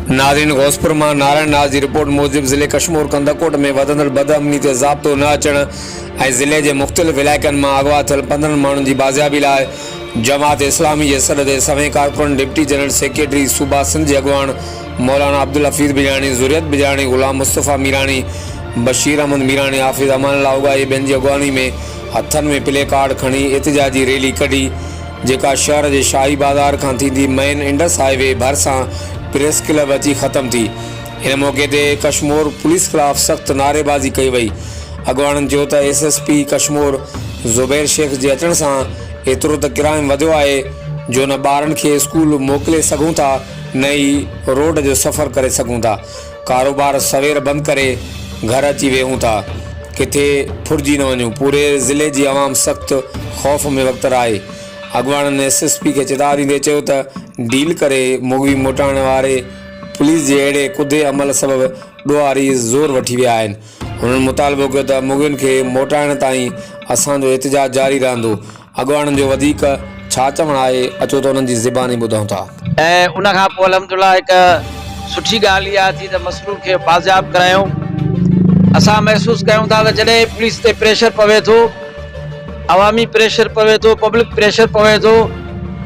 ناظرين غوثپور مان نارائڻ ناز جي رپورٽ موجب ضلعي ڪشمور ڪنڌڪوٽ ۾ وڌندڙ بدامني تي ضابطو نه اچڻ ۽ ضلعي جي مختلف علائقن مان اغوا ٿيل 15 ماڻهن جي بازيابي لاء جماعت اسلامي جي سڏ تي سوين ڪارڪنن ڊپٽي جنرل سيڪريٽري صوبا سنڌ جي اڳواڻ مولانا عبدالحفيظ بجاڻي، ذريت بجاڻي، غلام مصطفيٰ ميراڻي، بشير احمد ميراڻي، حافظ امان الله اوڳاهي ٻين جي اڳواڻي ۾ هٿن ۾ پلي ڪارڊ کڻي احتجاجي ريلي ڪڍي جيڪا شهر جي شاهي بازار کان ٿيندي مين انڊس هاء وي ڀرسان پريس ڪلب اچي ختم ٿي. ان موقعي تي ڪشمور پوليس خلاف سخت نعريبازي ڪئي وئي. اڳواڻن چيو ته S S P Kashmore Zubair Shaikh جي اچڻ سان ايترو ته ڪرائم وڌيو آهي جو نه ٻارن کي اسڪول موڪلي سگهون ٿا نه ئي روڊ جو سفر ڪري سگهون ٿا. ڪاروبار سوير بند ڪري گهر اچي ويهون ٿا. ڪٿي ڦرجي نه وڃون. پوري ضلعي جي عوام سخت خوف ۾ وڪتر آهي. اڳواڻن ايس ايس پي کي چتاء ڏيندي چيو ته ڊيل ڪري مغوي موٽائڻ واري پوليس جي اهڙي ڪڌي عمل سبب ڏوهاري زور وٺي ويا آهن. هنن مطالبو ڪيو ته مغوين کي موٽائڻ تائين اسان جو احتجاج جاري رهندو. اڳواڻن جو وڌيڪ ڇا چوڻ آهي اچو ته انهن جي زباني ٻڌون ٿا. ۽ ان کان پوء الحمدلله هڪ سٺي ڳالهه اها ٿي ته مسرور کي بازياب ڪرايائون. اسان محسوس ڪيون ٿا ته جڏهن پوليس تي پريشر پوي ٿو، عوامي پريشر پوي ٿو، پبلڪ پريشر پوي ٿو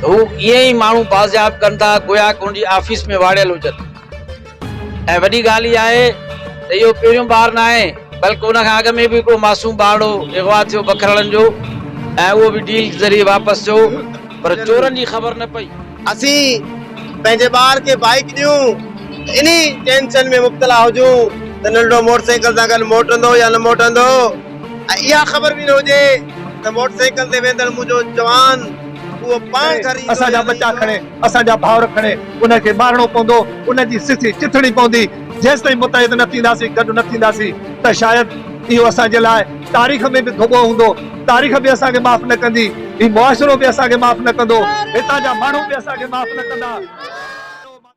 ته هو ائين ئي ماڻهو بازياب ڪن ٿا گويا ڪه هن جي آفيس ۾ واڙيل هجن. ۽ وڏي ڳالهه اها آهي ته اهو پهريون ٻار ناهي بلڪ ان کان اڳ ۾ به هڪڙو معصوم ٻارڙو اغوا ٿيو بکرڙن جو ۽ اهو به ڊيل ذريعي واپس ٿيو پر چورن جي خبر نه پئي. اسين پنهنجي ٻار کي بائيڪ ڏيون ته انهي ٽينشن ۾ مبتلا هجون ته ننڍڙو موٽر سائيڪل سان گڏ موٽندو يا نه موٽندو ۽ اها خبر به نه هجي ته موٽر سائيڪل تي ويندڙ منهنجو جوان اهو پاڻ گهر ايندو اسان جا يا نه ٻچا ايندو. کڻي اسان جا ڀائر کڻي انهن کي مارڻو پوندو، انهن جي سسي چٿڻي پوندي، جيستائين متحد نه ٿينداسين، گڏ نه ٿينداسين ته شايد اهو اسان جي لاء تاريخ ۾ به ڌٻو هوندو، تاريخ به اسان کي معاف نه ڪندي، هي معاشرو به اسان کي معاف نه ڪندو، هتان جا ماڻهو به اسان کي معاف نه ڪندا.